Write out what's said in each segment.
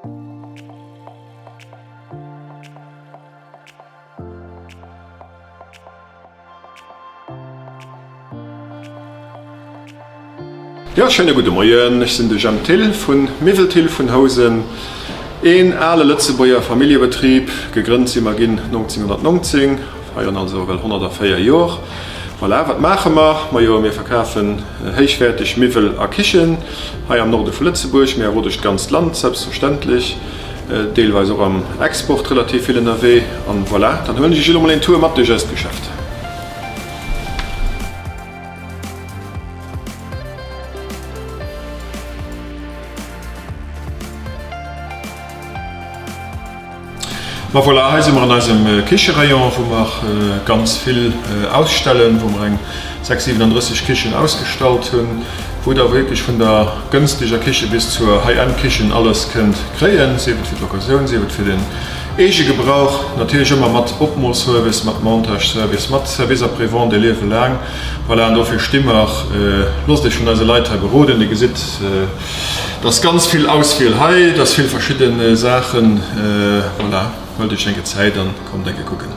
Jo, schéine gudde Moien, ech sinn de Jemp Thill vu Miwwel Thill vun Housen, een ale Lëtzebuerger Familljebetrib. Gegrënnt si mer ginn 1919, feieren also ewell 104 Jor. Voilà, wat maache mer? Majo, mir verkafen héichwäerteg Miwwel a Kichen hei am Norde vu Lëtzebuerg, mee awer och duerch d'ganzt Land selbstverständlech. Deelweis och am Export relativ vill ënnerwee. An voilà, dann huelen ech iech elo mol een Tour mat duerch eist Geschäft. Ma voilà, hei si mer an eisem Kicherayon, wou mer ganz vill ausstellen, wou mer eng 6, 37 Kichen ausgestallt hunn, wou der wierklech vun der gënsteger Kiche bis zur High-End-Kichen alles kënnt kréien, sief et fir d'Locatioun, sief et fir den Eegegebrauch, natierlech ëmmer mat Opmooss-Service, mat Montage-Service, mat Service après-vente e Liewe laang. Voilà, an dofir sti mer. Loosst Iech vun eise Leit hei beroden. Dir gesitt, Et ass ganz vill Auswiel hei, et ass vill verschidden Saachen. Voilà, huelt iech enke Zäit an kommt enke kucken.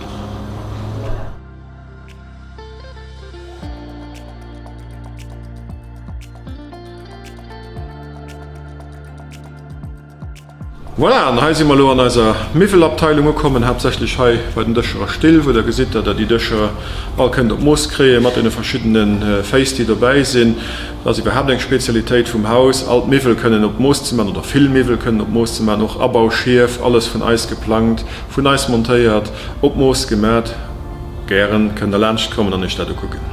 Voilà, an hei si mer elo an eiser Miwwelabteilung ukommen, haaptsächlech hei bei den Dëscher a Still, wou der gesitt, datt der déi Dëscher all kënnt op Mooss kréien, mat deene verschiddene Féiss, déi dobäi sinn. Dat ass iwwerhaapt eng Spezialitéit vum Haus, all d'Miwwel kënnen op Mooss ze maachen oder vill Miwwel kënnen op Mooss ze maachen, och Abauschief, alles vun eis geplangt, vun eis montéiert, op Mooss gemat. Gären kënnt der laanscht kommen an iech dat ukucken.